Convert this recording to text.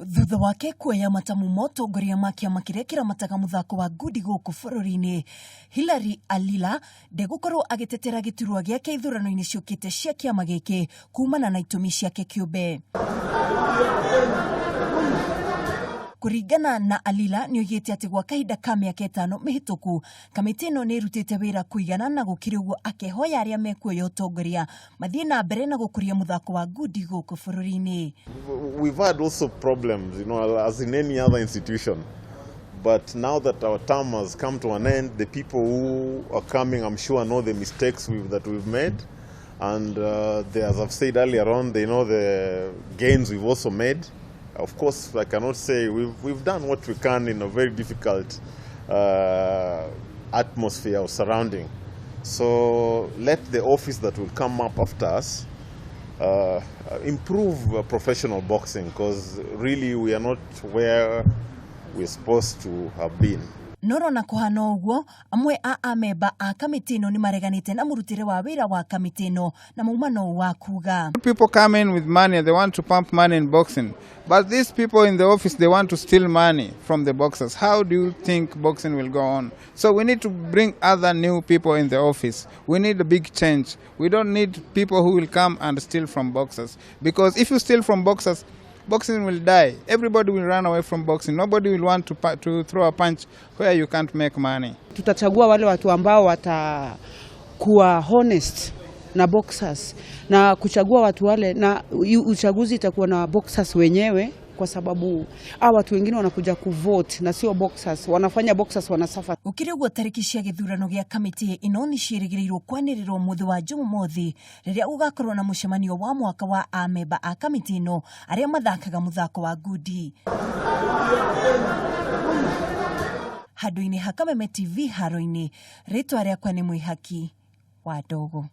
Thutha wake kuoya matamu ma ũtongoria ma kĩama kĩrĩa kĩramataga mũthako wa ngundi gũkũ bũrũri-inĩ, Hillary Alila ndegũkorwo agĩtetera gĩturwa gĩake ithurano-inĩ ciũkĩte cia kĩama gĩkĩ kumana na itũmi ciake kĩũmbe. Kũringana na Alila nĩoigĩte atĩ gwa kahinda ka mĩaka ĩtano mĩhĩtũku kamĩtĩ ĩno nĩ ĩrutĩte wĩra kũigana na gũkĩrĩ ũguo akehoya arĩa mekuoya ũtongoria mathiĩ na mbere na gũkũria mũthako wa ngundi gũkũ bũrũri-inĩ. We've had also problems, as in any other institution. But now that our term has come to an end, the people who are coming, I'm sure, know the mistakes that we've made. And they, as I've said earlier on, they know the gains we've also made. Of course, I cannot say we've done what we can in a very difficult atmosphere or surrounding. So let the office that will come up after us improve professional boxing, because really we are not where we're supposed to have been. Noro na kũhana ũguo, amwe a amemba a kamĩtĩ ĩno nĩ mareganĩte na mũrutĩre wa wĩra wa kamĩtĩ ĩno na mauma no wa kuga. People come in with money, they want to pump money in boxing. But these people in the office, they want to steal money from the boxers. How do you think boxing will go on? So we need to bring other new people in the office. We need a big change. We don't need people who will come and steal from boxers. Because if you steal from boxers, boxing will die. Everybody will run away from boxing. Nobody will want to throw a punch where you can't make money. Tutachagua wale watu ambao watakuwa honest na boxers na kuchagua watu wale, na uchaguzi itakuwa na boxers wenyewe, kwa sababu hawa watu wengine wanakuja kuvote na sio boxers, wanafanya boxers wanasuffer. Gũkĩrĩ ũguo, tarĩki cia gĩthurano gĩa kamĩtĩ ĩno nĩ ciĩrĩgĩrĩirwo kwanĩrĩrwo mũthĩ wa Jumamothi rĩrĩa gũgakorwo na mũcemanio wa mwaka wa amemba a kamĩtĩ ĩno arĩa mathakaga mũthako wa ngundi. Handũ-inĩ ha Kameme TV haro-inĩ, rĩtwa rĩakwa nĩ Mwĩhaki wa Ndogo.